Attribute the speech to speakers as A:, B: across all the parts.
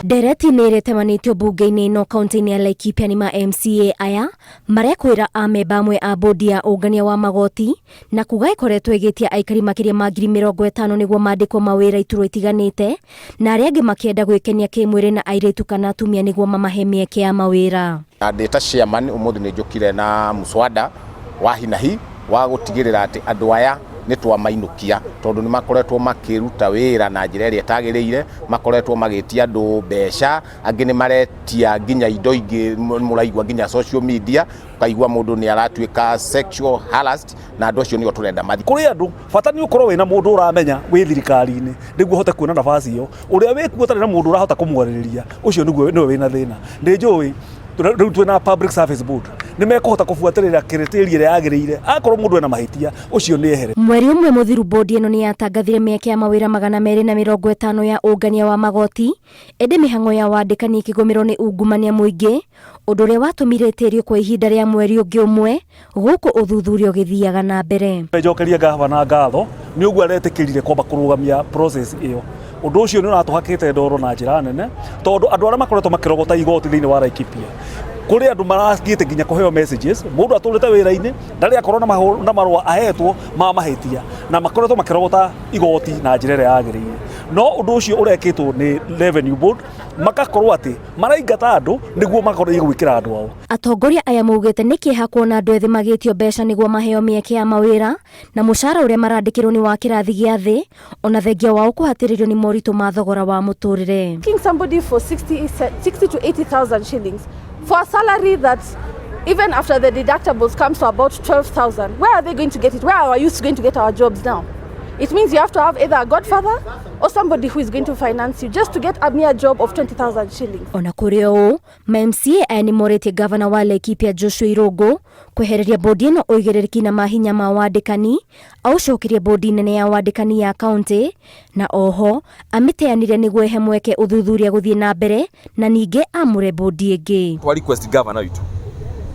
A: Ndereti nĩ ĩrĩtemanĩtio mbunge-inĩ ĩno kaunti-inĩ ya Laikipia nĩ ma MCA aya marekwĩra amemba amwe a bodi ya ũngania wa magoti na kuga ĩkoretwo ĩgĩtia aikari makĩria ma 50,000 nĩguo mandĩkwo mawĩra iturwa itiganĩte na arĩa angĩ makĩenda gwĩkenia kĩmwĩrĩ na airĩtu kana atumia nĩguo mamahe mĩeke ya mawĩra.
B: Na ndĩ ta chairman ũmũthĩ nĩ njũkire na mũswada wa hinahi wa gũtigĩrĩra atĩ andũ aya nĩ twamainũkia tondũ nĩ makoretwo makĩruta wĩra na njĩra ĩrĩa ĩtagĩrĩire, makoretwo magĩtia andũ mbeca, angĩ nĩ maretia nginya indo ingĩ mũraigua nginya social media, ũkaigua mũndũ nĩ aratuĩka sexual harassed na andũ acio nĩo tũrenda mathiĩ.
C: Kũrĩ andũ bata nĩ ũkorwo wĩna mũndũ ũramenya wĩ thirikari-inĩ nĩguo ũhote kuona nafasi ĩyo. Ũrĩa wĩkuo ũtarĩ na mũndũ ũrahota kũmwarĩrĩria ũcio nĩguo nĩwe wĩna thĩna. Nĩ njũĩ rĩu twĩna Public Service Board nĩ mekũhota kũbuatĩrĩra criteria ĩrĩa yagĩrĩire, akorwo mũndũ ena mahĩtia ũcio nĩ ehere.
A: Mweri ũmwe mũthiru bodi ĩno nĩ yatangathire mĩeke ya mawĩra 250 ya ũngania wa magoti, ĩndĩ mĩhang'o ya wandĩkani ĩkĩgũmĩrwo nĩ ungumania mũingĩ, ũndũ ũrĩa watũmire ĩtĩrio kwa ihinda rĩa mweri ũngĩ ũmwe gũkũ ũthuthuria ũgĩthiaga na mbere.
C: Njokerie gavana ngatho nĩ ũguo aretĩkĩrire kwamba kũrũgamia process ĩyo. Ũndũ ũcio nĩ ũratũhakĩte ndoro na njĩra nene tondũ andũ arĩa makoretwo makĩrogota igoti thĩinĩ wa Laikipia kũrĩ andũ marathiĩte nginya kũheo messages mũndũ atũrĩte wĩra-inĩ ndarĩ akorwo na marũa ahetwo ma mahĩtia na makoretwo makĩrogota igoti na njĩra ĩrĩa yagĩrĩire. No ũndũ ũcio ũrekĩtwo nĩ Revenue Board makakorwo atĩ maraingata andũ nĩguo makorwo gwĩkĩra andũ ao.
A: Atongoria aya maugĩte nĩ kĩeha kuona andũ ethĩ magĩtio mbeca nĩguo maheo mĩeke ya mawĩra na mũcara ũrĩa marandĩkĩrwo nĩ wa kĩrathi gĩa thĩ ona thengia wao kũhatĩrĩrio nĩ moritũ ma thogora wa mũtũrĩre.
D: Asking somebody for 60 to 80,000 shillings for a salary that even after the deductibles comes to about 12,000. Where are they going to get it? Where are our youths going to get our jobs now? It means you have to have either a godfather or somebody who is going to finance you just to get a mere job of 20,000 shillings.
A: Ona kũrĩ ũũ, ma MCA aya nĩ morĩtie gavana wa Laikipia Joshua Irũngũ kwehereria bodi ĩno ũigĩrĩrĩki na mahinya ma wandĩkani, aũcokerie bodi nene ya wandĩkani ya kaunti na oho amĩteanĩrie nĩguo ĩhe mweke ũthuthuria gũthiĩ na mbere na ningĩ amũre bodi ĩngĩ.
E: Twa request governor witũ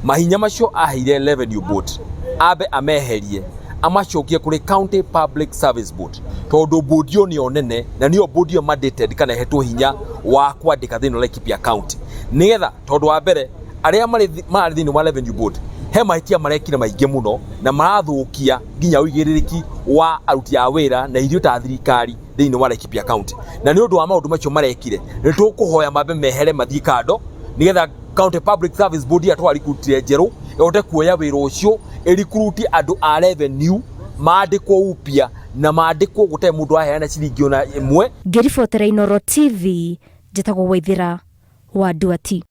E: mahinya macio aheire Revenue Board ambe ameherie amacokie kũrĩ County Public Service Board tondũ board ĩyo nĩyo nene na nĩyo board ĩyo mandated kana ĩhetwo hinya wa kwandĩka thĩinĩ wa Laikipia County nĩgetha tondũ wa mbere arĩa marĩ marĩ thĩinĩ wa Revenue Board he mahĩtia marekire maingĩ mũno na marathũkia nginya ũigĩrĩrĩki wa aruti a wĩra na ithuĩ ta thirikari thĩinĩ wa Laikipia County na nĩ ũndũ wa maũndũ macio marekire nĩ tũkũhoya mambe mehere mathiĩ kando nĩgetha County Public Service Board ĩrĩa twaricruitire njerũ ĩhote kuoya wĩra ũcio ĩricruit andũ a revenue mandĩkwo upya na mandĩkwo gũtarĩ mũndũ aheana ciringi ona ĩmwe.
A: Ngĩribotera Inooro TV, njĩtagwo Waithĩra wa Nduati.